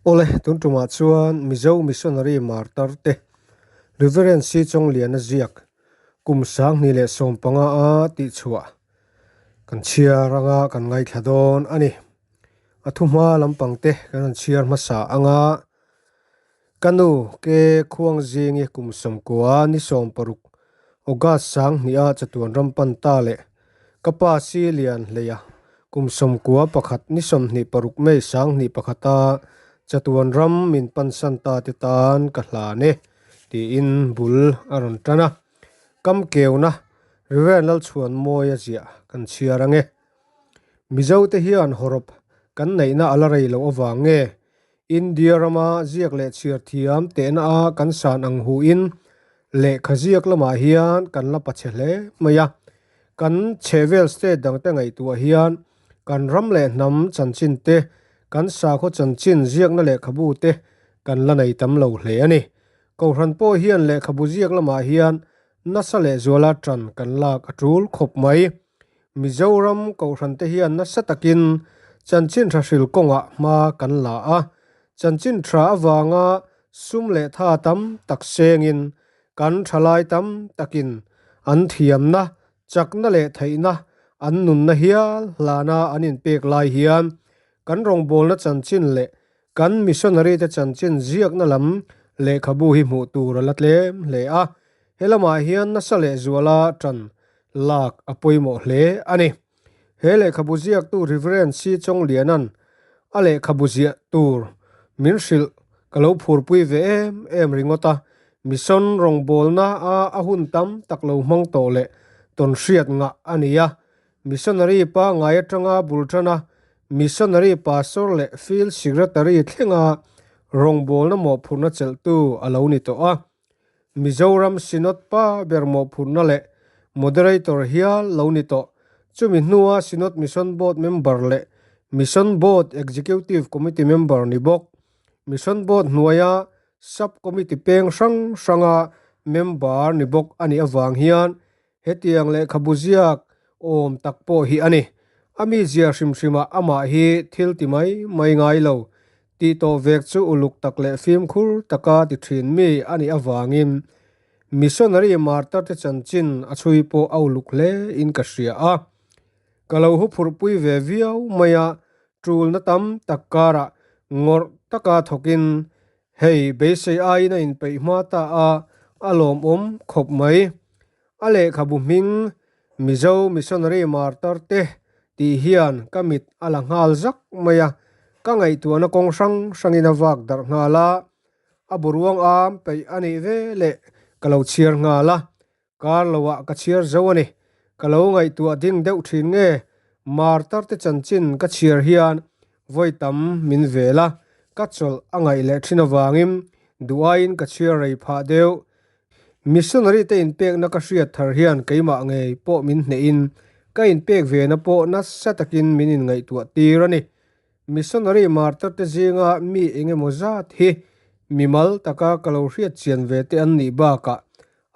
Awle, tun tumah chuan Mizo Missionary Martar te Reverend Si Chawngliana ziak kum 2015 a tihchhuah kan chhiar anga kan ngaithla dawn a ni. A thuhma lampang te kan han chhiar hmasa anga ka nu ke khuang zingi kum 90 ni 16 August 2000 a chatuan ram pan ta leh ka pa si lian hleia kum 91 ni 26 May 2001 a chatuan ram min pan san ta te tan ka hlan e tiin bul a rawn tan a. Kam keuna Reverend Lalchhuanmawia ziah kan chhiar ange. Mizo te hian hawrawp kan neihna a la rei loh avang nge India rama ziak leh chhiar thiam tehna a kan san ang huin lehkha ziak lamah hian kan la pache hle mai a. Kan chhehvel state dangte ngaihtuah hian kan ram leh hnam chanchin te, kan sakhaw chanchin ziakna lehkhabu te kan la nei tam lo hle a ni. Kohhran pawh hian lehkhabu ziak lamah hian nasa lehzuala tan kan lak a tul khawp mai. Mizoram Kohhran te hian nasa takin chanchin tha hril kawngah hma kan la a, chanchin tha avanga sum leh tha tam tak sengin kan thalai tam takin an thiamna, chakna leh theihna an nunna hial hlana an inpek lai hian kan rawngbawlna chanchin leh kan missionary te chanchin ziakna lam lehkhabu hi hmuh tur a la tlem hle a, he lamah hian nasa lehzuala tan lak a pawimawh hle a ni. He lehkhabu ziaktu Reverend Si Chawngliana'n a lehkhabu ziah tur min hrilh ka lo phurpui ve em em ringawt a, mission rawngbawlna a a hun tam tak lo hmang tawh leh tawnhriat ngah a ni a. Missionary pangngai atanga bul tana missionary pastor leh field secretary thlenga rawngbawlna mawhphurhna chelhtu a lo ni tawh a. Mizoram Synod pa ber mawhphurhna leh Moderator hial lo ni tawh. Chumi hnua Synod Mission Board member leh Mission Board Executive Committee member ni bawk. Mission Board hnuaia Sub Committee peng hrang hranga member ni bawk a nih avang hian hetiang lehkhabu ziak awm tak pawh hi a ni. A mizia hrim hrimah amah hi thil ti mai mai ngai lo. Tih tawh vek chu uluk tak leh fimkhur taka ti thin mi a nih avangin missionary martar te chanchin a chhui pawh a uluk hle in ka hria a. Ka lo huphurhpui ve viau mai a, tulna tam tak karah ngawrh taka thawkin hei beisei aiin a inpeih hma ta a, a lawmawm khawp mai. A lehkhabu hming Mizo Missionary Martar te tih hian ka mit a la nghal zak mai a, ka ngaihtuahna kawng hrang hrangin a vak darh nghal a, a buruang am peih a nih ve leh ka lo chhiar nghal a, kar loah ka chhiar zo a ni. Ka lo ngaihtuah ding deuh thin nge Martar te chanchin ka chhiar hian vawi tam min vel a, ka chawlh a ngaih leh thin avangin duh aiin ka chhiar rei phah deuh. Missionary te inpekna ka hriat thar hian keimah ngei pawh min hnehin ka inpek vena pawh nasa takin min inngaihtuah tir a ni. Missionary martar te zinga mi eng emaw zat hi mimal taka ka lo hriat chian ve te an nih bakah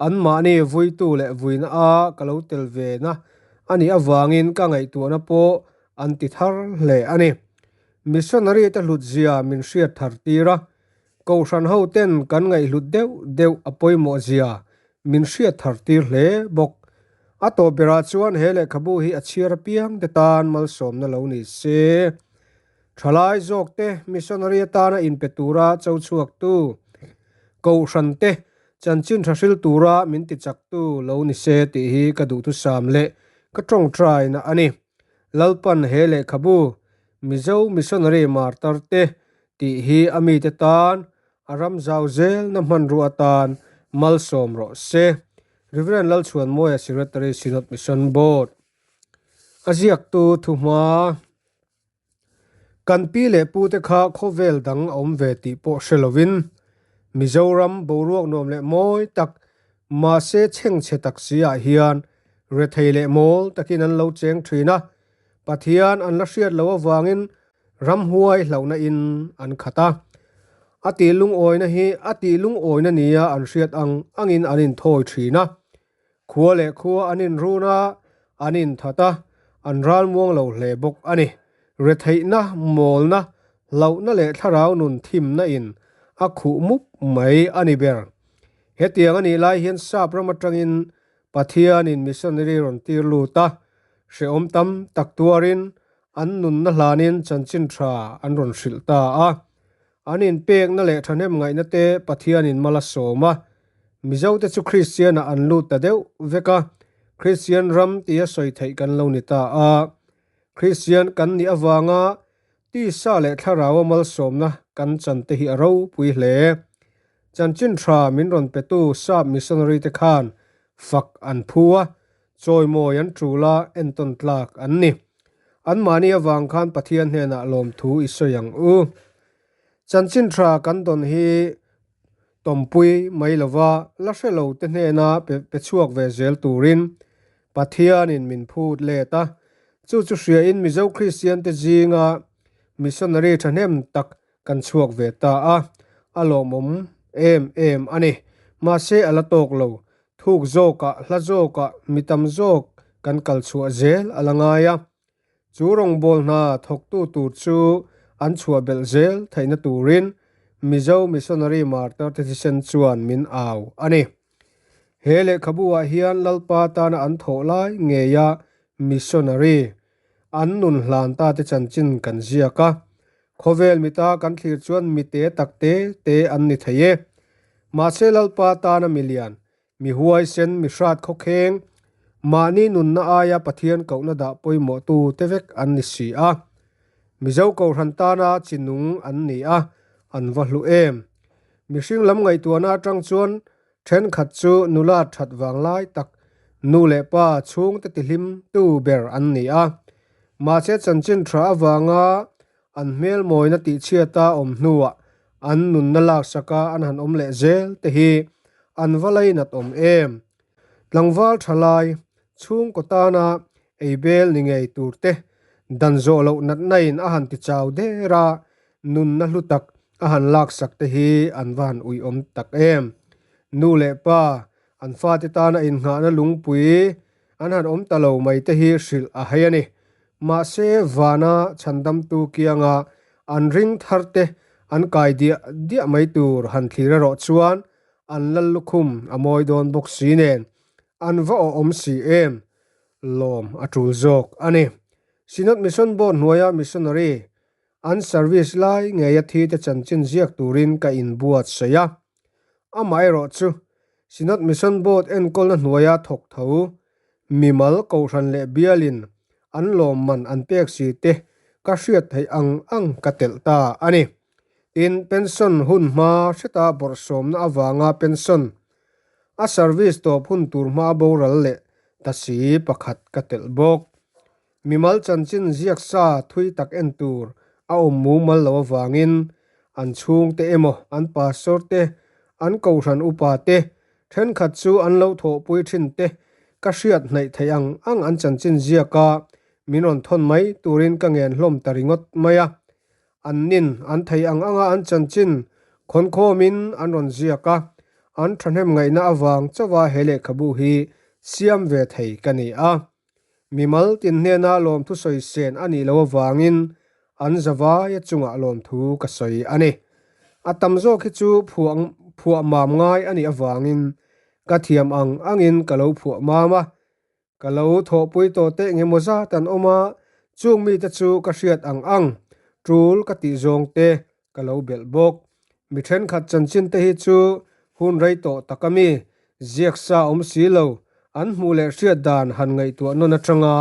anmahni vuitu leh vuina a ka lo tel vena a nih avangin ka ngaihtuahna pawh an ti thar hle a ni. Missionary te hlutzia min hriat thar tir a, Kohhran ho ten kan ngaihhlut deuh deuh a pawimawh zia min hriat thar tir hle bawk. A tawp berah chuan he lehkhabu hi a chhiar apiang te tan malsawmna lo ni se. Thalai zawk te missionary atana inpe tura cho chhuaktu, Kohhran te chanchin tha hril tura min tichaktu lo ni se tih hi ka duhthusam leh ka tawngtaina a ni. Lalpan he lehkhabu Mizo Missionary Martar te tih hi a mite tan a ram zau zelna hmanrua atan malsawm rawh se. Rev. Lalchhuanmawia Secretary Synod Mission Board. A ziaktu thuhma Kan pi leh pute kha khawvel dang a awm ve tih pawh hre lovin Mizoram boruak nuam leh mawi tak mahse chhengchhe tak si ah hian rethei leh mawl takin an lo cheng thin a, Pathian an la hriat loh avangin ramhuai hlauhna in an khat a. A tih lungawina hi a tih lungawina nia an hriat ang angin an inthawi thin a. Khua leh khua an inrun a, an inthat a, an ralmuang lo hle bawk a ni. Retheihna, mawlna, Hlauhna leh thlarau nun thimna in a khuh mup mai a ni ber. Hetiang a nih lai hian sap ram atangin Pathianin missionary rawn tir lut a, hrehawm tam tak tuarin an nunna hlanin chanchin tha an rawn hrilh ta a. An inpekna leh thahnem ngaihna te Pathianin mal a sawm a, Mizote chu Kristianah an lut ta deuh vek a, Kristian ram tia sawi theih kan lo ni ta a. Kristian kan nih avanga tisa leh thlaraua malsawmna kan chan te hi a ropui hle. Chanchin tha min rawn petu sap missionary te khan fak an phu a, chawimawi an tul a, entawn tlak an ni. Anmahni avang khan Pathian hnenah lawmthu i sawi ang u. Chanchin tha kan dawn hi tawmpui mai lova la hre lo te hnena pe chhuak ve zel turin Pathianin min phut let a. Chu chu hriain Mizo Kristian te zinga missionary thahnem tak kan chhuak ve ta a, a lawmawm em em a ni. Mahse a la tawk lo, thuk zawkah, hla zawkah mi tam zawk kan kal chhuah zel a la ngai a. Chu rawngbâwl hna thawktu tur chu an chhuah belh zel theihna turin Mizo Missionary Martyr te thisen chuan min au a ni. He lehkhabu-ah hian Lalpa tana an thawh lai ngeia missionary an nun hlan ta te chanchin kan ziak a. Khawvel mita kan thlir chuan mite tak te te an ni thei e. Mahse Lalpa tana milian Mi huaisen, mi hrat khawkheng, mahni nunna aia Pathian kohna dah pawimawhtu te vek an ni si a. Mizo Kohhran tana chi nung an ni a, an va hlu em. Mihring lam ngaihtuahna atang chuan thenkhat chu nula that vang lai tak nu leh pa chhungte tihlim tu ber an ni a. Mahse chanchin tha avanga an hmel mawina tihchhiata awm hnuah an nunna laksaka an han awm leh zel te hi an va lainat awm em? Tlangval tha lai, chhungkaw tana ei bel ni ngei tur te dan zawh loh natna in a han ti chau der a, nunna hlu tak a han laksak te hi an va han uiawm tak em? Nu leh pa, an fate tana innghahna lungpui an han awm ta lo mai te hi hrilh a hei a ni. Mahse, vana chhandamtu kianga an ring thar te an kai diah diah mai tur han thlir erawh chuan an lal lukhum a mawi dawn bawk si nen an va awhawm si em? Lawm a tul zawk a ni. Synod Mission Board hnuaia missionary an service lai ngeia thi te chanchin ziak turin ka inbuatsaih a. Amaherawhchu, Synod Mission Board enkawlna hnuaia thawk tho mimal kohhran leh bialin an lawmman an pek si te ka hriat theih ang ang ka telh ta a ni. Tin, pension hun hma hreta bawrhsawmna avanga pension a service tawp hun tur hma boral leh ta si pakhat ka telh bawk. Mimal chanchin ziak sa thui tak en tur a awm mumal lo avangin an chhungte emaw an pastor te, an kohhran upa te, thenkhat chu an lo thawhpui thin te ka hriat hnaih theih ang ang an chanchin ziaka min rawn thawn mai turin ka ngen hlawm ta ringawt mai a. An nin an thei ang anga an chanchin khawnkhawmin an rawn ziak a, an thahnem ngaihna avang chauha he lehkhabu hi siam ve thei ka ni a. Mimal tin hnena lawmthu sawi sen a nih loh avangin an zavaia chungah lawmthu ka sawi a ni. A tam zawk hi chu phuah phuah mam ngai a nih avangin ka thiam ang angin ka lo phuah mam a. Ka lo thawhpui tawh teh engemaw zat an awm a, chung mite chu ka hriat ang ang tul ka tih zawng te ka lo belh bawk. Mi thenkhat chanchin te hi chu hun rei tawh tak a mi, ziak sa awm si lo, an hmuh leh hriat dan han ngaihtuah nawn atanga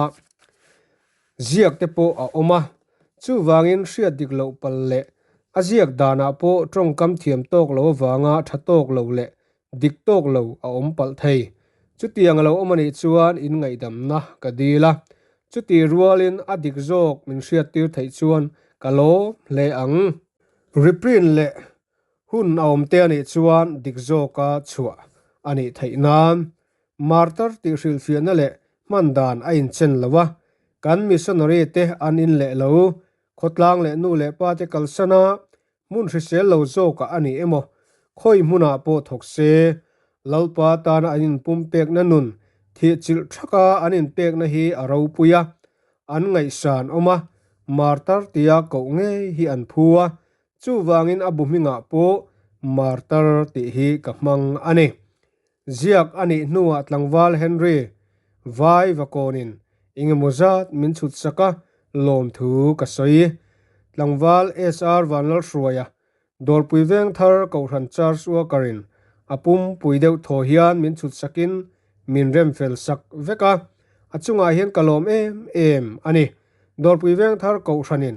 ziak te pawh a awm a. Chuvangin hriat dik loh pal leh a ziak danah pawh tawngkam thiam tawk lo avanga tha tawk lo leh dik tawk lo a awm palh thei. Chutiang a lo awm a nih chuan in ngaihdamna ka dil a, chuti rualin a dik zawk min hriattir theih chuan ka lawm hle ang. Reprint leh hun a awm te a nih chuan dik zawka chhuah a nih theih nan martar tih hrilhfiahna leh hman dan a inchen lo a, kan missionary te an in leh lo, khawtlang leh nu leh pa te kalsan a, Hmun hrisel lo zawkah a ni emaw, khawi hmunah pawh thawk se, Lalpa tana an inpumpekna nun thihchilh thaka an inpekna hi a ropui a, an ngaihsan awm a. Martar tia koh ngei hi an phu a, chuvangin a bu hmingah pawh Martar tih hi ka hmang a ni. Ziak a nih hnuah tlangval Henry Vai Vakawnin engemaw zat min chhut sak a, lawmthu ka sawi. Tlangval SR Vanlalhruaia Dawrpui Vengthar Kohhran Church Worker-in a pumpui deuh thaw hian min chhut sakin min rem fel sak vek a, a chungah hian ka lawm em em a ni. Dawrpui Vengthar Kohhranin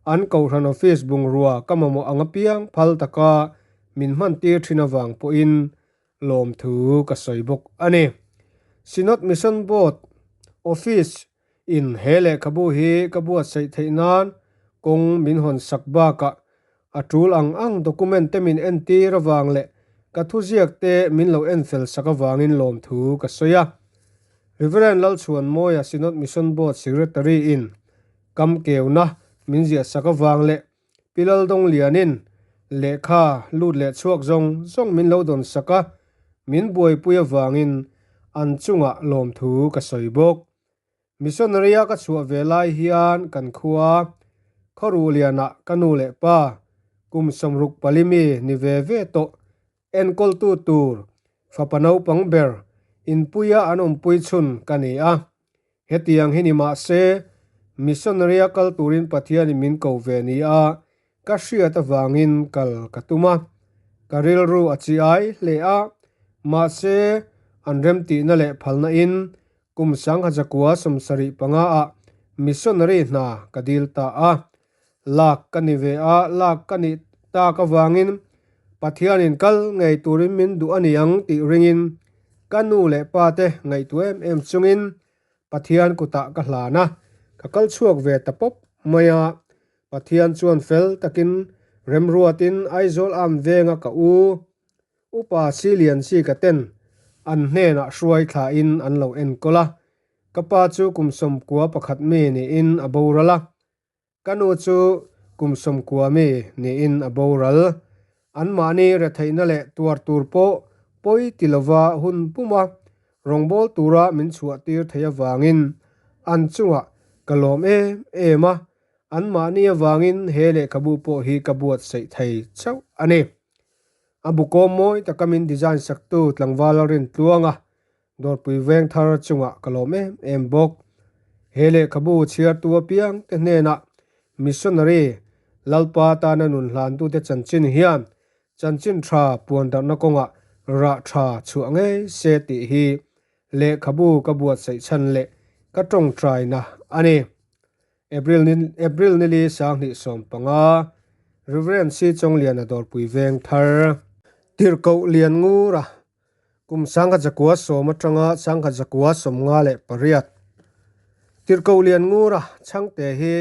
an Kohhran Office bungrua ka mamawh ang apiang phal taka min hman tir thin avang pawhin lawmthu ka sawi bawk a ni. Synod Mission Board Office In he lehkhabu hi ka buatsaih theih nan kawng min hawn sak bakah a tul ang ang document te min entir avang leh ka thuziak te min lo enfel sak avangin lawmthu ka sawi a. Reverend Lalchhuanmawia Synod Mission Board Secretary in kam keuna min ziah sak avang leh Pi Laldawnglianin lehkha lut leh chhuak zawng zawng min lo dawn sak a, min buaipui avangin an chungah lawmthu ka sawi bawk. Missionary-a ka chhuah ve lai hian kan khua Khawruhlianah ka nu leh pa kum 64 mi ni ve ve tawh enkawltu tur fapa naupang ber inpuia an awmpui chhun ka ni a. Hetiang hi ni mah se, missionary-a kal turin Pathianin min ko ve ni a, ka hriat avangin kal ka tum a. Ka rilru a chi ai hle a, mahse an remtihna leh phalna in kum 1975 ah missionary hna ka dil ta a. Lak ka ni ve a, lak ka nih tak avangin Pathianin kal ngei turin min duh a ni ang tih ringin ka nu leh pa te ngaihtuah em em chungin Pathian kutah ka hlan a, ka kal chhuak ve ta pawp mai a. Pathian chuan fel takin remruatin Aizawl am venga ka u Upa Silian Sika ten an hnenah hruai thlain an lo enkawl a. Ka pa chu kum 91 mi niin a boral a. Ka nu chu kum 90 mi niin a boral. Anmahni retheihna leh tuar tur pawh pawi ti lova hun puma rawngbâwl tura min chhuah tir thei avangin an chungah ka lawm em em a, anmahni avangin he lehkhabu pawh hi ka buatsaih thei chauh a ni. A bu kawm mawi taka min design saktu tlangval a rin tluang a, Dawrpui veng thar chungah ka lawm em em bawk. He lehkhabu chhiartu apiang te hnenah Missionary Lalpa tana nun hlantute chanchin hian chanchin tha puandarhna kawngah rah tha chhuah ngei se tih hi lehkhabu ka buatsaih chhan leh ka tawngtaina a ni. April ni April nili 2015 Reverend C Chawngliana Dawrpui veng thar. Tirhkoh Lian Ngura Kum 1910 atanga 1958 Tirhkoh Lian Ngura Chhangte hi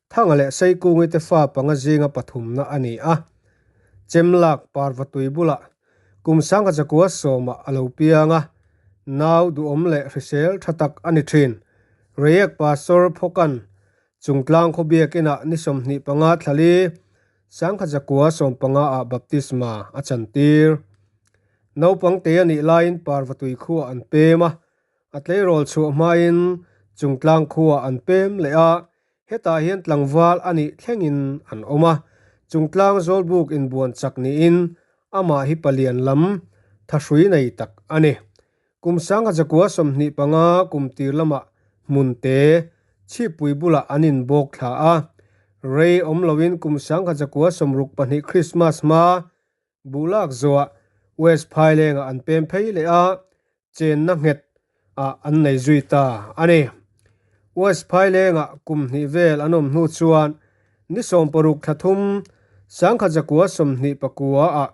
Thanga leh Seikungi te fa panga zinga pathumna a ni a. Chemlak Parvatui bulah kum 1910 ah a lo piang a, nau duhawm leh hrisel tha tak a ni thin. Reiek Pastor Phawkan Chungtlang khawbiak inah ni 25 thlali 1915 ah baptisma a chantir. Naupang te a nih laiin Parvatui khuah an pem a, a tleirawl chhuah hmain Chungtlang khuah an pem leh a, hetah hian tlangval a nih thlengin an awm a. Chungtlang Zawlbuk inbuan chak niin amah hi palian lam thahrui nei tak a ni. Kum 1925 kum tir lamah hmun te chhipui bulah an inbawk thla a, rei awm loin kum 1962 Krismas hma buhlak zawhah West Phailengah an pem phei leh a, chenna nghet ah an nei zui ta a ni. West Phailengah kum hnih vel an awm hnu chuan ni 60 thla thum 1929 ah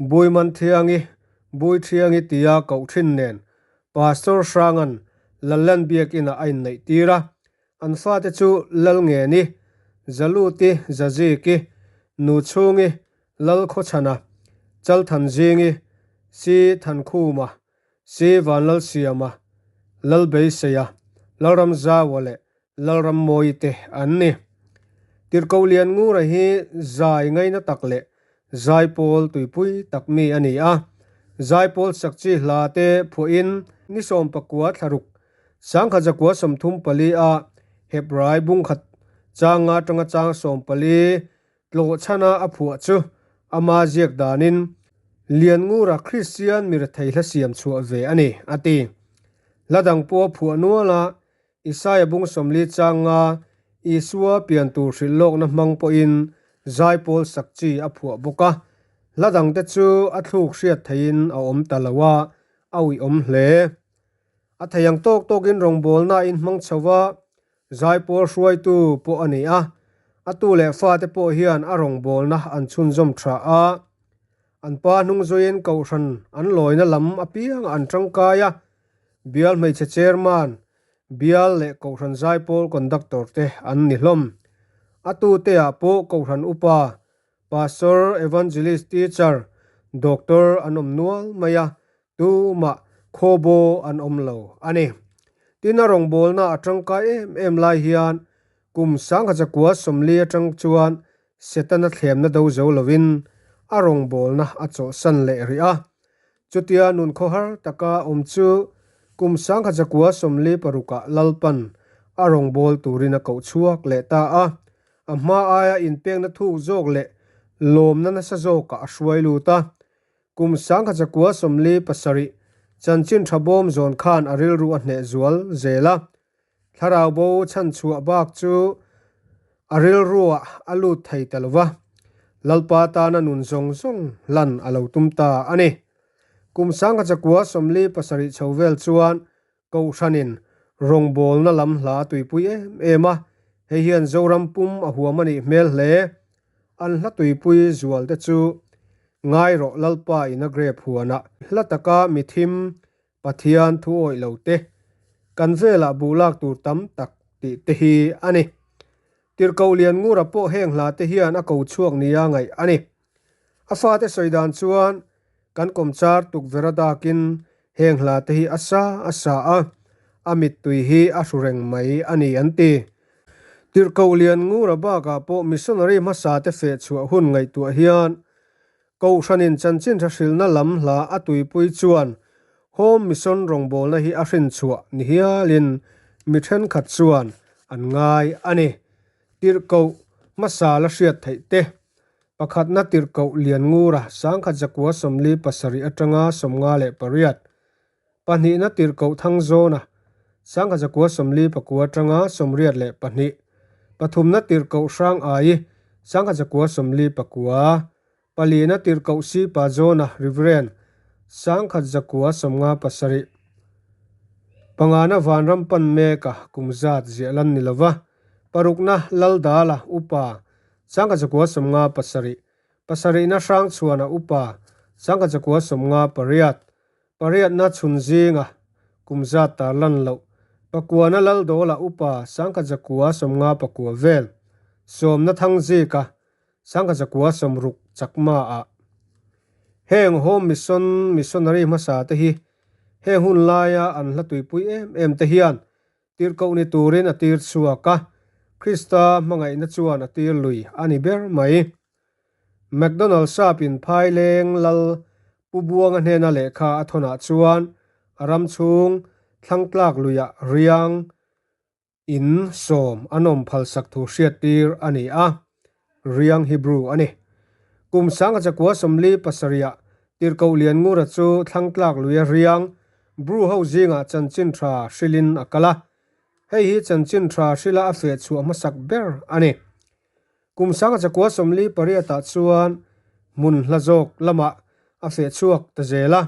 Buiman Thiangi Bui Thiangi tia koh thin nen Pastor Hranga'n Lallan biakinah a inneih tir a, an fate chu Lalngeni, Zaluti, Zaziki, Nuchhungi, Lalkhawchhana, Chalthanzingi, Si Thankhuma, Si Vanlalsiama, Lalbeiseia, Lalramzaua leh Lalrammawi te an ni. Tirhkoh Lian Ngura hi zai ngaina tak leh zaipawl tuipui tak mi a ni a. Zaipawl sak chi hla te phuahin ni 19 thlaruk 1934 a Hebrai bungkhat Chang nga atanga chang 14 tlawh chhana a phuah chu ama ziak danin Lianngura Kristian mi rethei hla siam chhuah ve a ni, a ti. Hla dang pawh a phuah nual a, Isaia bung 40 chang nga Isua pian tur hrilh lawkna hmang pawhin zaipawl sak chi a phuah bawk a, hla dangte chu a thluk hriat theihin a awm ta lo a, a uiawm hle. A thei ang tawk tawkin rawngbawlna a inhmang chho va, zaipawl hruaitu pawh a ni a, a tu leh fate pawh hian a rawngbawlna an chhunzawm tha a. An pa hnung zuiin kohhran an lawina lam apiangah an tangkai a, bial hmeichhe chairman, bial leh kohhran zaipawl conductor te an ni hlawm. A tuteah pawh kohhran upa Pastor, Evangelist, Teacher, Doctor an awm nual mai a, tumah khawbaw an awm lo a ni. Tin a rawngbawlna a tangkai em em lai hian kum 1940 atang chuan Setana thlemna do zo lovin a rawngbawlna a chawhsan leh rih a. Chutia nun khawhar taka awm chu kum 1946 ah Lalpan a rawngbâwl turin a koh chhuak leh ta a. A hma aia inpekna thuk zawk leh lawmna nasa zawkah a hruai lut a. Kum 1947 chanchin tha bawm zawn khan a rilru a hneh zual zel a. Thlarau bo chhanchhuah bak chu a rilruah a lut thei ta lo va, Lalpa tana nun zawng zawng hlan a lo tum ta a ni. Kum 1947 chho vel chuan Kohhranin rawngbawlna lam hla a tuipui em em a, hei hian Zoram pum a huam a nih hmel hle. An hla tuipui zual te chu Ngai rawh Lalpa in a grape huanah hla taka mithim Pathian thu awih lo te, kan velah buh lak tur tam tak tih te hi a ni. Tirhkoh Lianngura pawh heng hla te hian a ko chhuak nia ngaih a ni. A fate sawi dan chuan kan kawmchar tukverh a dakin heng hla te hi a sa a sa a, a mittui hi a hru reng mai a ni an ti. Tirhkoh Lianngura bakah pawh missionary hmasa te feh chhuah hun ngaihtuah hian Kohhranin chanchin hrilhna lam hla a tuipui chuan Home Mission rawngbawlna hi a hrinchhuah ni hialin mi thenkhat chuan an ngai a ni. Tirhkoh hmasa la hriat theih te, pakhatna tirhkoh Lianngura 1947 atanga 58, Pahnihna tirhkoh Thangzawna, 1949 atanga 82, pathumna tirhkoh Hrangai, 1949, palina tirhkoh Sipa Zawna, Reverend, 1957, pangana Vanram pan meka kum zat ziah lan ni lova, parukna Laldala, Upa, 1957, pasarihna Hrangchhuana, Upa, 1958, Pariatna chhun zinga kum zat tar lan loh, Pakuana Laldawla upa 1959 vel, Sawmna Thangzika 1960 Chakma ah. Heng Home Mission Missionary hmasa te hi heng hun laia an hla tuipui em em te hian tirhkoh ni turin a tir chhuak a, Krista hmangaihna chuan a tir lui a ni ber mai. McDonald sap in Phaileng lal Pu Buanga hnena lehkha a thawnah chuan a ram chhung thlangtlak luiah riang in sawm an awm phalsak thu hriattir a ni a, riang Hebrew a ni. Kum 1947 ah Tirhkoh Lianngura chu thlangtlak luia riang Bru ho zingah chanchin tha hrilhin a kal a, hei hi chanchin tha hrila a feh chhuah hmasak ber a ni. Kum 1948 ah chuan hmun hla zawk lamah a feh chhuak ta zel a,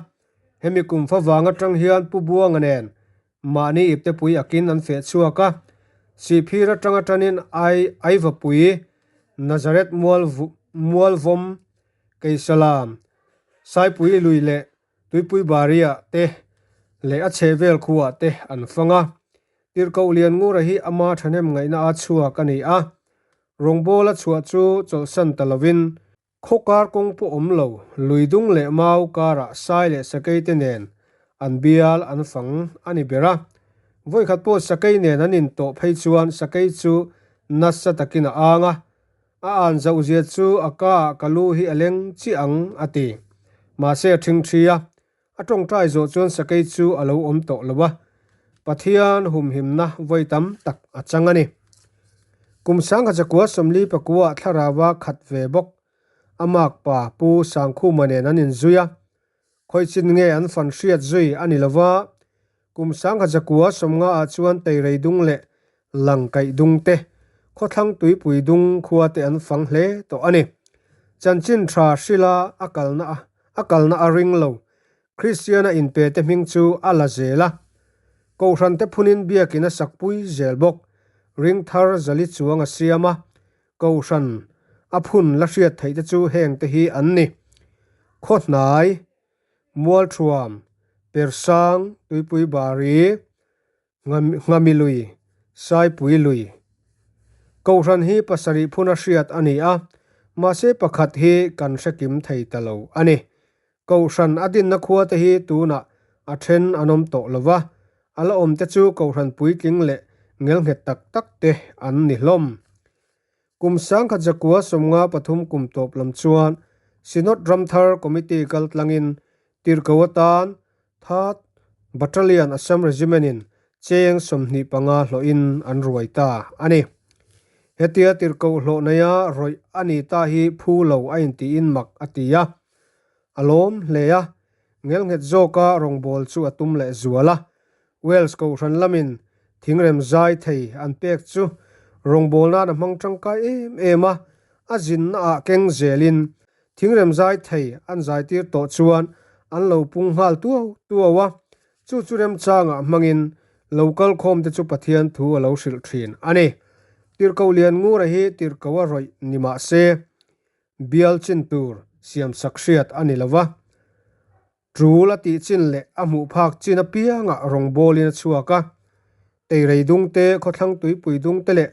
hemi kum favang atang hian Pu Buanga nen mahni iptepui akin an feh chhuak a, Sihphir atanga tanin Ai Aivapui, Nazareth Mual Mualvawm, Keisalam, Saipui lui leh Tuipui Baria te leh a chhehvel khuah te an fang a. Tirhkoh Lianngura hi ama thahnem ngaihna a chhuak a ni a, rawngbâwl a chhuah chu chawlhsan ta lovin, khaw kar kawng pawh awm lo, lui dung leh mau karah sai leh sakei te nen an bial an fang a ni ber a. Vawikhat pawh sakei nen an intawh phei chuan sakei chu nasa takin a ang a, A an zoh zia chu a ka ah ka lu hi a leng chiah ang, a ti. Mahse a ṭhingṭhi a, a ṭawngṭai zawh chuan sakei chu a lo awm tawh lo a, Pathian humhimna vawi tam tak a chang a ni. Kum 1949 thlarau a khat ve bawk. A makpa Pu Sangkhuma nen an inzui a, khawichin nge an fan hriat zui a ni lova, kum 1950 ah chuan Teirei dung leh Langkaih dung te, Khawthlang Tuipui dung khua te an fang hle tawh a ni. Chanchin tha hrila a kalna a kalna a ring lo. Kristiana inpe te hming chu a la zel a, Kohhran te phunin biakin a sakpui zel bawk. Ring thar zali chuang a siam a, Kohhran a phun la hriat theih te chu heng te hi an ni, Khawhnai, Mualthuam, Persang, Tuipui Bari, Nghami lui, Saipui lui. Kohhran hi pasarih phuna hriat a ni a, mahse pakhat hi kan hre kim thei ta lo a ni. Kohhran a dinna khua te hi tunah a then an awm tawh lo va, a la awm te chu Kohhran puitling leh ngelnghet tak tak te an ni hlawm. Kum 1953 kum tawp lam chuan Synod Ramthar Committee kal tlangin tirhko atan Third Battalion Assam Regiment in cheng 25 hlawhin an ruai ta a ni. Hetia tirhko hlawh neia rawih a ni ta hi phu lo a intiin mak a ti a. A lawm hle a, ngelnghet zawka rawngbâwl chu a tum leh zual a. Wales Kohhran lamin thingrem zai thei an pek chu rawngbâwl nan a hmang tangkai em em a, a zinnaah keng zelin thingrem zai thei an zaitir tawh chuan an lo pung nghal tuau tuau a, chu chu remchangah hmangin lo kal khawmte chu Pathian thu a lo hrilh thin a ni. Tirhkoh Lianngura hi tirhkoh a rawih ni mah se, Bial chin tur siamsak hriat a ni lo va, tul a tih chin leh a hmuh phak chin apiangah rawngbawlin a chhuak a. Teirei dungte, khawthlang tuipui dungte leh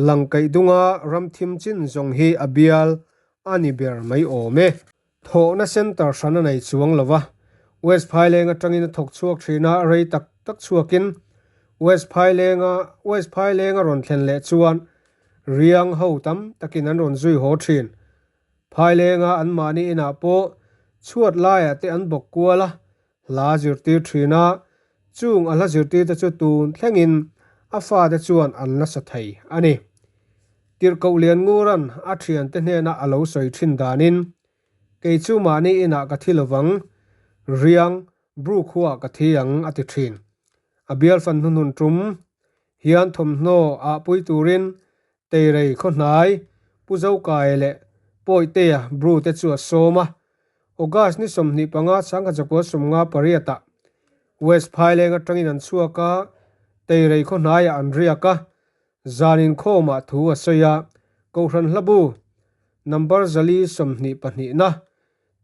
langkaih dunga ram thim chin zawng hi a bial a ni ber mai awm e. Thawhna centre hran a nei chuang lo va, West Phaileng atangin a thawk chhuak thin a, rei tak tak chhuakin West Phailenga West Phailenga rawn thlen leh chuan Riang ho tam takin an rawn zui haw thin. Phailenga anmahni inah pawh chhuat laiah te an bawk kual a, hla zirtir thin a, chung a hla zirtir te chu tun thlengin a fate chuan an la sa thei a ni. Tirhkoh Lianngura'n a thiante hnena a lo sawi thin danin, Kei chu mahni inah ka thi lovang, riang Bru khuaah ka thi ang a ti thin. A bial fan hnuhnun tum hian thawmhnaw ah pui turin Teirei Khawhnai, Pu Zokai leh Pawitea Bru te chu a sawm a. August ni 25 1958 ah West Phaileng atangin an chhuak a, Teirei Khawhnaiah an riak a, zan inkhawmah thu a sawi a, Kohhran Hlabu Number 422 na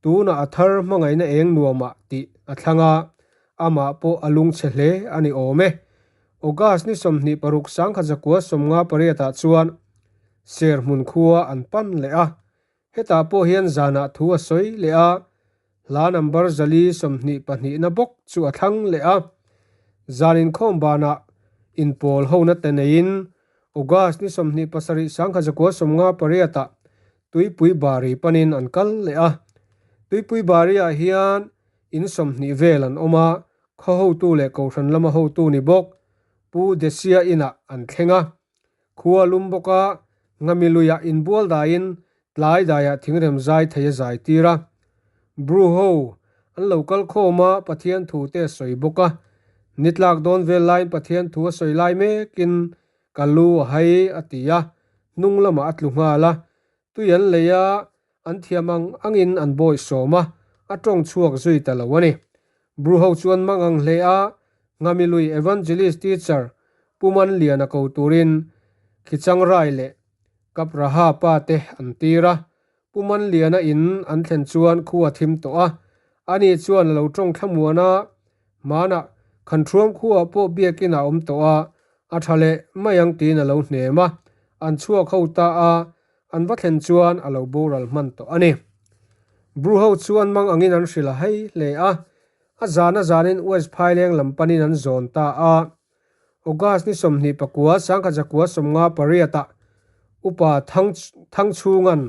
Tunah a thar hmangaihna eng nuamah tih a thlang a, amah pawh a lungchhe hle a ni awm e. August ni 26 1958 ah chuan Serhmun khua an pan leh a, hetah pawh hian zanah thu a sawi leh a, hla number 422 na bawk chu a thlang leh a. Zan inkhawm banah inpawl hona te neiin August ni 27 1958 ah Tuipui Bari panin an kal leh a. Tuipui Bari-ah hian in 20 vel an awm a, khaw hotu leh kohhran lama hotu ni bawk Pu Desia inah an thleng a. Khua lum bawka Nghami luiah inbual daiin tlai daiah thingrem zai thei a zai tir a. Bru ho an lo kal khawm a, Pathian thu te a sawi bawk a. Ni tlak dawn vel laiin Pathian thu a sawi lai mekin Ka lu a hai a ti a, hnung lamah a tlu nghal a. Tui an lei a, an thiam ang angin an bawi sawm a, a tawng chhuak zui ta lo a ni. Bru ho chuan mang ang hle a, Ngamilui Evangelist Teacher Pu Manliana ko turin Khichangrai leh Kapraha pa te an tir a. Pu Manliana in an thlen chuan khu a thim tawh a, ani chuan a lo tawng thlamuan a, hmanah Khanthruam khuaah pawh biakin a awm tawh a, a tha leh mai ang tiin a lo hnem a, an chhuak ho ta a, an va thlen chuan a lo boral hman tawh a ni. Bru ho chuan mang angin an hrilh a hei hle a, a zan a zanin West Phaileng lam panin an zawn ta a. August ni 29, 1958 ah Upa Thang Thangchhunga'n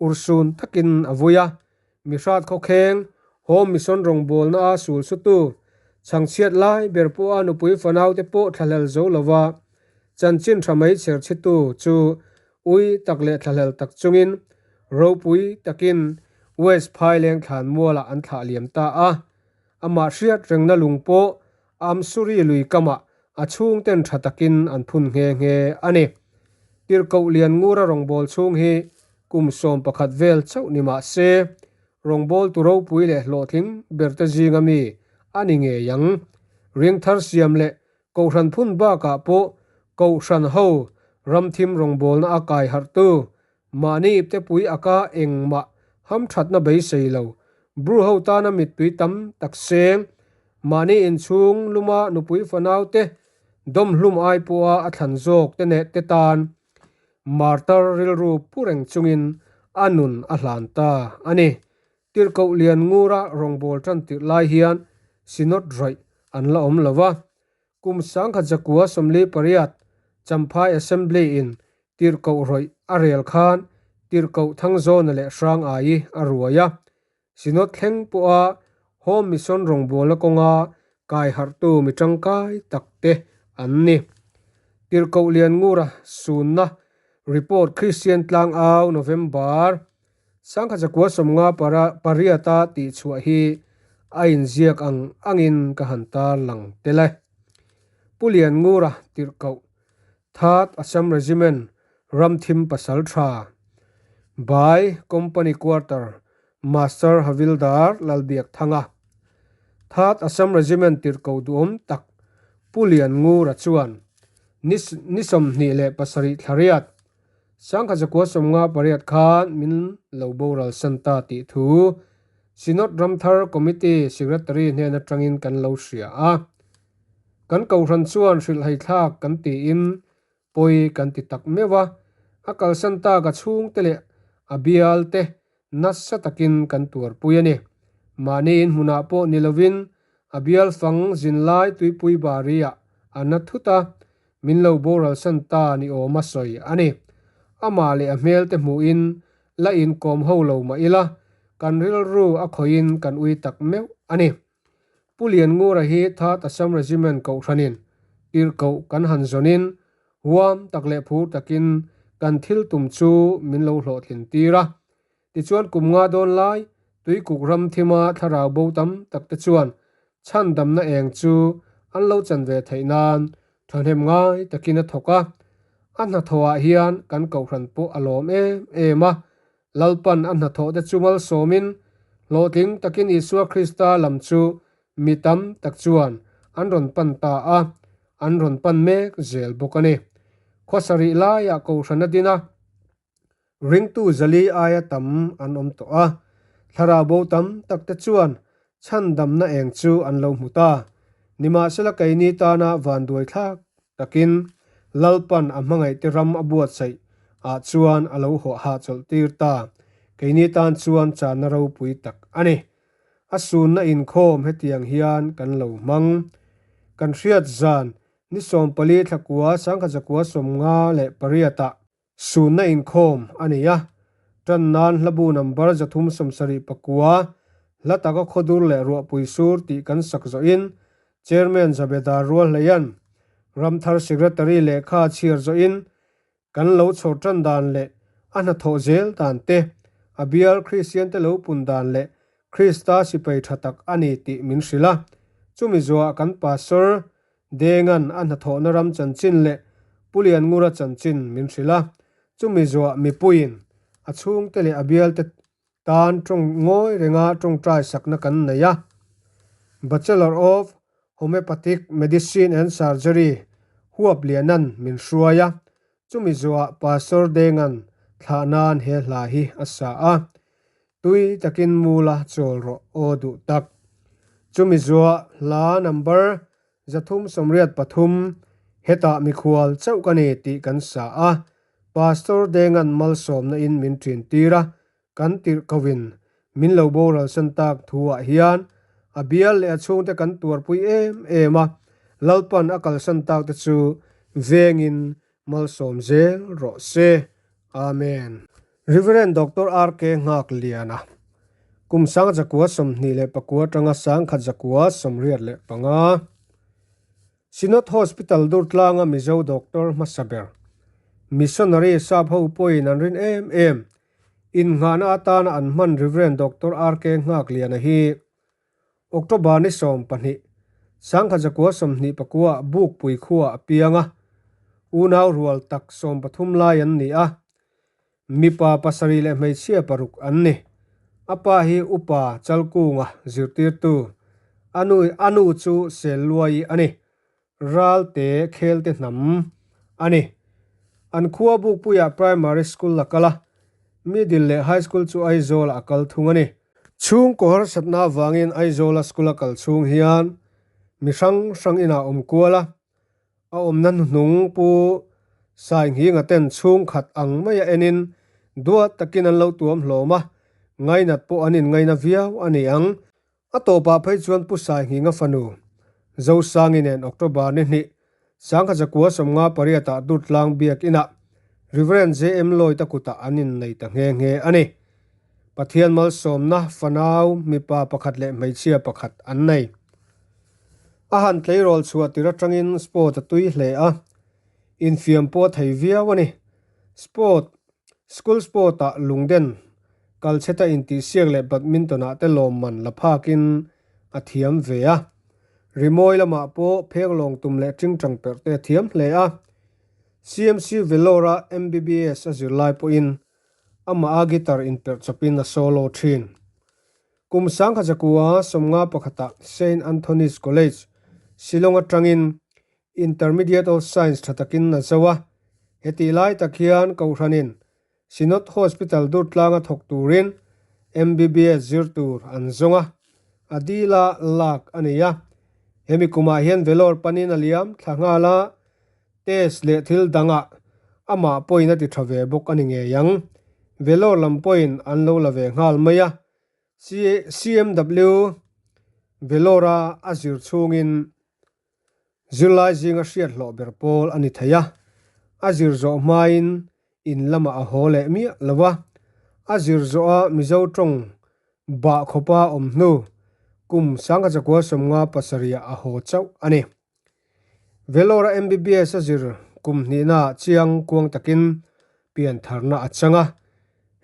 urhsun takin a vui a, Mihrat khawkheng, Home Mission rawngbawlna a sul sutu, chhangchhiat lai ber pawha nupui fanaute pawh thlahlel zo lova Chanchin tha mai chherchhitu chu ui tak leh thlahlel tak chungin ropui takin West Phaileng thlan mualah an thlah liam ta a. Amah hriat rengna lung pawh Amsuri lui kamah a chhungten tha takin an phun nghe nghe a ni. Tirhkoh lian ngura rawngbâwl chhung hi kum 11 vel chauh ni mah se, rawngbâwltu ropui leh hlawhtling berte zinga mi a ni ngei ang. Ring thar siam leh Kohhran phun bakah pawh Kohhran ho ramthim rawngbawlna a kai harhtu, mahni iptepui aka engmah hamthatna beisei lo, Bru ho tana mittui tam tak seng, mahni inchhung luma nupui fanaute dawmhlum ai pawha a thlan zawk te neh te tan martar rilru pu reng chungin a nun a hlan ta a ni. Tirhkoh lian ngura rawngbâwl ṭan tirh lai hian Synod rawih an la awm lo va. Kum 1948 Champhai Assembly-in tirhkoh rawih a rel khan tirhkoh Thangzawna leh Hrangai a ruai a. Synod thleng pawha Home Mission rawngbâwlna kawnga kai harhtu mi ṭangkai takte an ni. Tirhkoh lian ngura sunna report Kristian Tlangau November 1958 para pariata tih chhuah hi a inziak ang angin ka han tar lang tel e. Pu Lianngura tirhkoh Third Assam Regiment Ramthim Pasal Tha by Company Quarter Master Havildar Lalbiakthanga Third Assam Regiment tirhkoh duhawm tak Pu Lianngura chuan ni ni 27 thlariat 1958 khan min lo boral san ta tih thu Synod Ramthar Committee Secretary hnen atangin kan lo hria a. Kan kohhran chuan hrilhhai thlak kan tiin pawi kan ti tak meuh a, a kalsan tak a chhungte leh a bial te nasa takin kan tuarpui a ni. Mahni inhmunah pawh ni lovin a bial fang zinlai tuipui bari-ah a na thut a, min lo boral san ta ni awm a sawi a ni. Amah leh a hmel te hmuhin la inkawm ho lo mah ila, kan rilru a khawihin kan ui tak meuh a ni. Pu Lianngura hi Third Assam Regiment kohhranin tirhkoh kan han zawnin huam tak leh phur takin kan thil tum chu min lo hlawhtlin tir a. Tichuan kum nga dawn lai Tuikuk ram thima thlarau bo tam tak te chuan chhandamna eng chu an lo chan ve theih nan thahnem ngai takin a thawk a. A hnathawhah hian kan kohhran pawh a lawm em em a, Lalpan a hnathawhte chu malsawmin, hlawhtling takin Isua Krista lam chu mi tam tak chuan an rawn pan ta a, an rawn pan mek zel bawk a ni. Khua sarih laiah Kohhran a din a, ringtu zali aia tam an awm tawh a, thlarau bo tam takte chuan chhandamna eng chu an lo hmu ta. Nimahsela keini tana vanduai thlak takin Lalpan a hmangaihte ram a buatsaih ah chuan a lo hawh hahchawlh tir ta. Keini tan chuan channa ropui tak a ni. A sunna inkhawm hetiang hian kan lo hmang. Kan hriat zan ni 14 thlakua 1958 ah Sunna inkhawm a nei a, tan nan hlabu number 379, hla taka khawdur leh ruahpui sur tih kan sak zawhin Chairman Zabedar Rualhleian Ramthar Secretary lehkha chhiar zawhin kan lo chhawr tan dan leh a hnathawh zel dan te, a bial Kristian te lo pun dan leh Krista sipai tha tak a ni tih min hrilh a. Chumi zuah kan Pastor Dengan a hnathawhna ram chanchin leh Pu Lianngura chanchin min hrilh a, chumi zuah mipuiin a chhungte leh a bialte tan tawng ngawi renga tawngtai sakna kan nei a. Bachelor of Homeopathic Medicine and Surgery huap lianan min hruai a, chumi zuah Pastor Dengan thlah nan he hla hi a sa a. Tui takin mula chawl rawh aw duh tak. Chumi zuah hla number 383 hetah mikhual chauh ka ni tih kan sa a, Pastor Dengan malsawmna in min ṭin tir a, kan tirh kovin min lo boral san tak thu ah hian a bial leh a chhungte kan tuarpui em em a, Lalpan a kalsan tak te chu vengin malsawm zel rawh se. Amen. Rev. Doctor RK Nghakliana, kum 1929 atanga 1985. Synod Hospital Durtlanga Mizo doctor hmasa ber, missionary sap ho pawhin an rin em em, innghahna atana an hman Rev. Doctor RK Nghakliana hi October ni 12, Sangkhajakua 21 ah Bukpui khuaah a piang a, unau rual tak 13 lai an ni a, mipa pasarih leh hmeichhia paruk an ni. A pa hi Upa Chalkunga zirtirtu, a nu a nu chu Selluai a ni. Ralte Khelte hnam a ni. An khua Bukpuiah Primary School a kal a, Middle leh High School chu Aizawlah a kal thung a ni. Chhungkaw harsatna avangin Aizawla school a kal chhung hian mi hrang hrang inah a awm kual a, a awmna hnuhnung Pu Sainghinga ten chhungkhat ang maia enin duat takin an lo tuam hlawm a, ngainat pawh an inngaina viau a ni ang. A tawpah phei chuan Pu Sainghinga fanu, Zosangi nen October ni hnih, Sangkhajakua 58 ah Durtlang Biakinah Rev. JM Lloyd-a kutah an innei ta nghe nghe a ni. Pathian malsawmna fanau mipa pakhat leh hmeichhia pakhat an nei. A han tleirawl chhuah tir atangin sport a tui hle a, infiam pawh a thei viau a ni. Sport, School sport ah lungden kalchheta intihsiak leh badminton ah te lawmman la phakin a thiam ve a. Rimawi lamah pawh phenglawng tum leh tingtang perh te a thiam hle a. CMC Vellore a MBBS a zirlai pawhin amah a guitar inperh chawpin a solo thin. Kum 1951 ah Saint Anthony's College, Shillong atangin Intermediate of Science tha takin a zo a, hetih lai tak hian Kohhranin Synod Hospital Durtlanga thawk turin MBBS zir tur an zawng a, a dila lak a ni a. Hemi kumah hian Vellore panin a liam thla nghal a, test leh thil dangah amah pawhin a ti tha ve bawk a ni ngei ang. Vellore lam pawhin an lo la ve nghal mai a, CMW Vellore-a a zir chhungin Zirlai zinga hriat hlawh ber pawl a ni thei a, a zir zawh hmain in lamah a haw leh miah lo a, a zir zawh a Mizo tawng bah khawpa awm hnu kum 1957 ah a haw chauh a ni. Vellore-a MBBS a zir kum hnihnaah chiang kuang takin piantharna a chang a,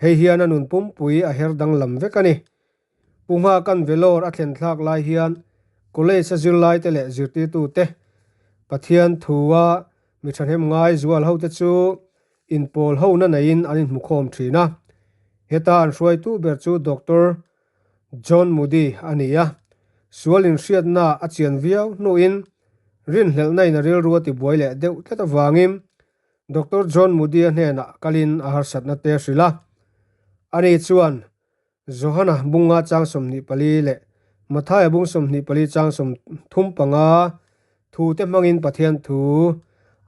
hei hian a nun pumpui a her danglam vek a ni. Pu Nghakan Vellore a thlen thlak lai hian College a zirlaite leh zirtirtute Pathian thua mi thahnem ngai zual hote chu inpawl hona neiin an inhmukhawm thin a. Heta an hruaitu ber chu Doctor John Moody a ni a. Sual inhriatna a chian viau hnuin rinhlelhna in a rilru a tibuai leh deuh tlat avangin Doctor John Moody-a hnenah kalin a harsatna te a hrilh a. Ani chuan Johana bunga chang 24 leh Mathaia bung 24 chang 35 thute hmangin Pathian thu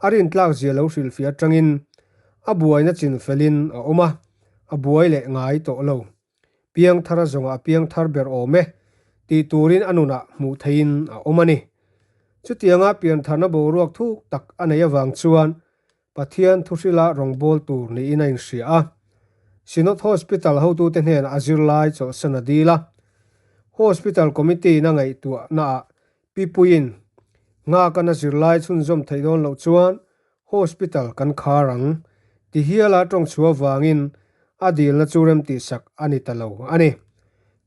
a rintlak zia lo hrilhfiah atangin a buaina chin felin a awm a, a buai leh ngai tawh lo. Piangthar a zawngah a piangthar ber awm e tih turin a nunah hmuh theihin a awm a ni. Chutianga piantharna boruak thuk tak a neih avang chuan Pathian thuhrila rawngbâwl tûr niin a inhria a. Synod Hospital hotute hnênah a zirlai chawlhsan a dîl a. Hospital Committee-in a ngaihtuahnaah Pipuiin nghâkan a zirlai chhunzawm theih dâwn loh chuan Hospital kan khâr ang ti hiala tawng chhuah avângin a dîlna chu remtihsak a ni ta lo a ni.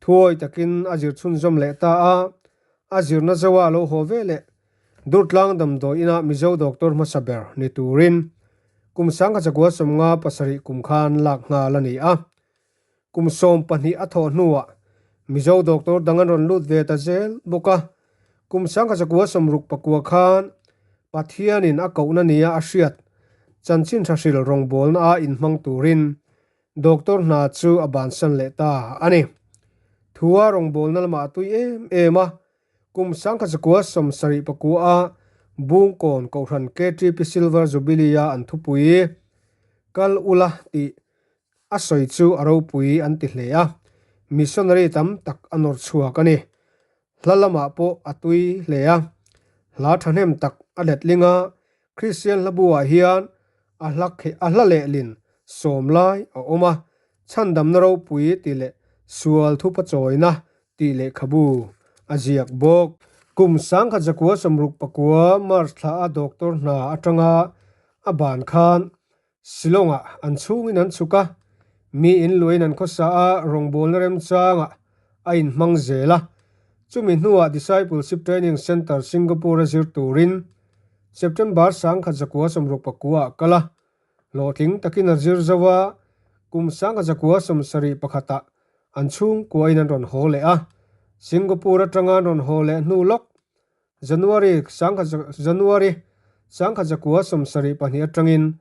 Thuawi takin a zir chhunzawm leh ta a, a zirna zoa a lo haw ve leh Durtlang damdawi inah Mizo doctor hmasa ber ni turin kum 1957 kum khan lak nghal a ni a. Kum 12 a thawh hnuah Mizo doctor dang an rawn lut ve ta zel bawk a. Kum 1969 khan Pathianin a kohna nia a hriat chanchin thahril rawngbawlna a inhmang turin Doctor hna chu a bansan leh ta a ni. Thua rawngbawlna lamah a tui em em a, Kum 1979 a Bungkawn Kohhran KTP Silver Jubilee-a an thupui Kal ula tih a sawi chu a ropui an ti hle a, missionary tam tak a nawr chhuak a ni. Hla lamah pawh a tui hle a, hla thahnem tak a letling a, Kristian hlabu-ah hian a hla a hla lehlin sawm lai a awm a, chhandamna ropui tih leh sual thupa chawina tih lehkhabu a ziak bawk. Kum 1969 March thla a doctor hna atanga a ban khan Shillong-ah an chhungin an chhuk a, mi in luain an khawsa a, rawngbawlna remchangah a inhmang zel a. Chumi hnuah Discipleship Training Centre Singapore-a zir turin September 1969 ah kal a, hlawhtling takin a zir zo a, kum 1971 ah an chhungkuain an rawn haw leh a. Singapore atanga an rawn haw leh hnu lawk January January 1972 atangin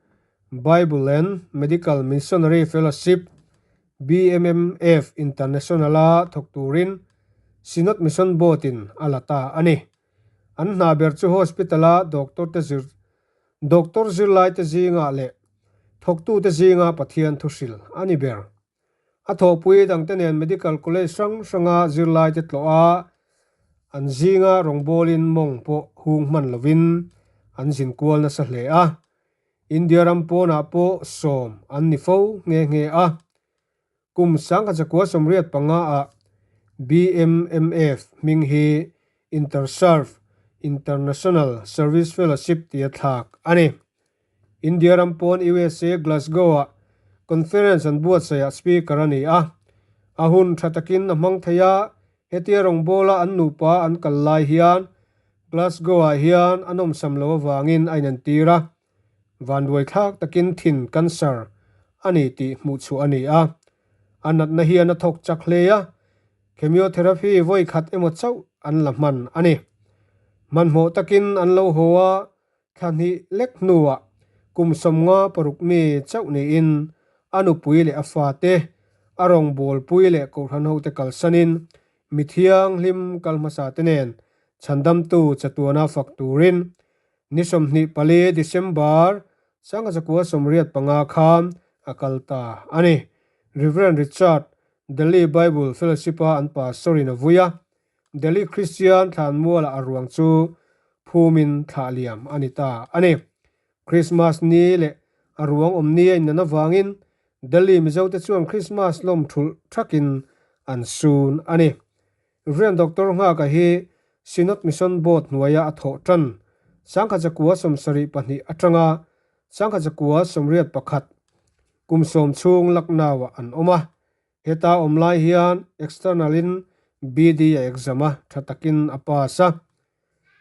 Bible and Medical Missionary Fellowship, BMMF, International-a thawk turin Synod Mission Board-in a la ta a ni. An hna ber chu hospital-a doctor te zir doctor zirlaite zingah leh thawktute zinga Pathian thuhril a ni ber. A thawhpui dangte nen Medical College hrang hranga zirlaite tlawh a, an zinga rawngbawlin mawng pawh hung hman lovin an zin kual nasa hle a. India ram pawnah pawh sawm an ni fo nghe nghe a. Kum 1985 ah BMMF hming hi Interserve International Service Fellowship tia thlak a ni. India ram pawn USA Glasgow-ah conference an buatsaihah speaker a ni a. A hun tha takin a hmang thei a, hetia rawngbawla an nupa an kal lai hian Glasgow-ah hian a nawmsam lo avangin a inentir a. Vanduaithlak takin thin cancer a ni tih hmuhchhuah a ni a. A natna hian a thawk chak hle a, chemotherapy vawi khat emaw chauh an la hman a ni. Hmanhmawh takin an lo haw a, Thla hnih lek hnuah kum 56 mi chauh niin a nupui leh a fate, a rawngbawlpui leh kohhran hote kalsanin mi thianghlim kal hmasa te nen chhandamtu chatuana fak turin ni 24 December 1985 khan a kal ta a ni. Rev Richard, Delhi Bible Fellowship-a an pastor-in a vui a, Delhi Christian thlanmualah a ruang chu phumin thlah liam a ni ta a ni. Christmas ni leh a ruang awm ni a innan avangin Delhi Mizote chuan Christmas lawm thulh thakin an sun a ni. Rev Doctor Nghaka hi Synod Mission Board hnuaia a thawh tan 1972 atanga 1981 kum sawm chhung Lucknow-ah an awm a. Heta awm lai hian external in BD a exam a, tha takin a pass a.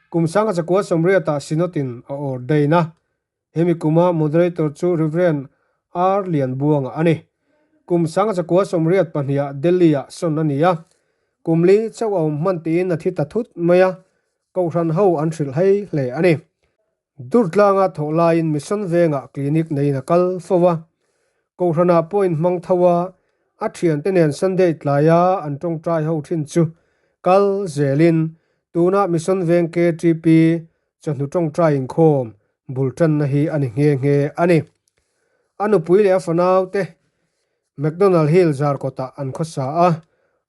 Kum 1980 ah Synod in a ordain a. Hemi kuma moderator chu Rev. R Lianbuanga a ni. Kum 1982 ah Delhi ah sawn a ni a. Kum li chauh a awm hman tiin a thi ta thut mai a, Kohhran ho an hrilh hei hle a ni. Durtlanga thawh laiin Mission Vengah clinic neiin a kal fo a, Kohhranah pawh inhmang tho a, a thiante nen Sunday tlaia an tawngtai ho thin chu kal zelin tunah Mission Veng KTP chawhnu tawngtai inkhawm bul tanna hi a ni nghe nghe a ni. A nupui leh a fanaute McDonald Hill Zarkawtah an khawsa a,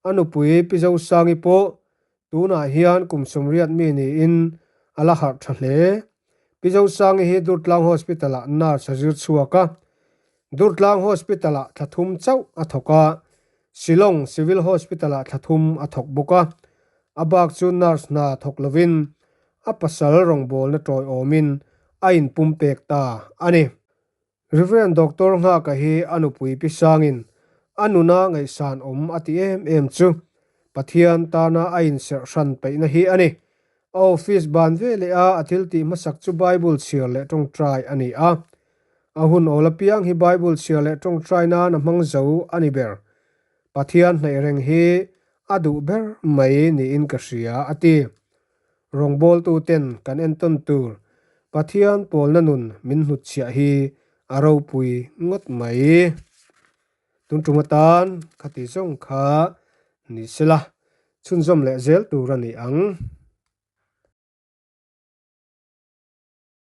a nupui Pi Zosangi pawh Tunah hian kum 80 mi niin a la harh tha hle. Pi Zosangi hi Durtlang Hospital-ah nurse a zir chhuak a. Durtlang Hospital-ah thla thum chauh a thawk a, Shillong Civil Hospital-ah thla thum a thawk bawk a. A bak chu nurse hna thawk lovin a pasal rawngbawlna tawiawmin a inpumpek ta a ni. Rev. Doctor Nghaka hi a nupui pi sangin a nuna ngaihsan awm a ti em em chu Pathian tana a inserh hran peihna hi a ni. A office ban ve leh a a thil tih hmasak chu Bible chhiar leh tawngtai a ni a. A hun awl apiang hi Bible chhiar leh tawngtai nan a hmang zo a ni ber. Pathian hnaih reng hi a duh ber mai niin ka hria a ti. Rawngbawltuten kan entawn tur Pathian pawlna nun min hnutchhiah hi a ropui ngawt mai. Tun tum atan khati zawng kha ni sela chhunzawm leh zel tur a ni ang.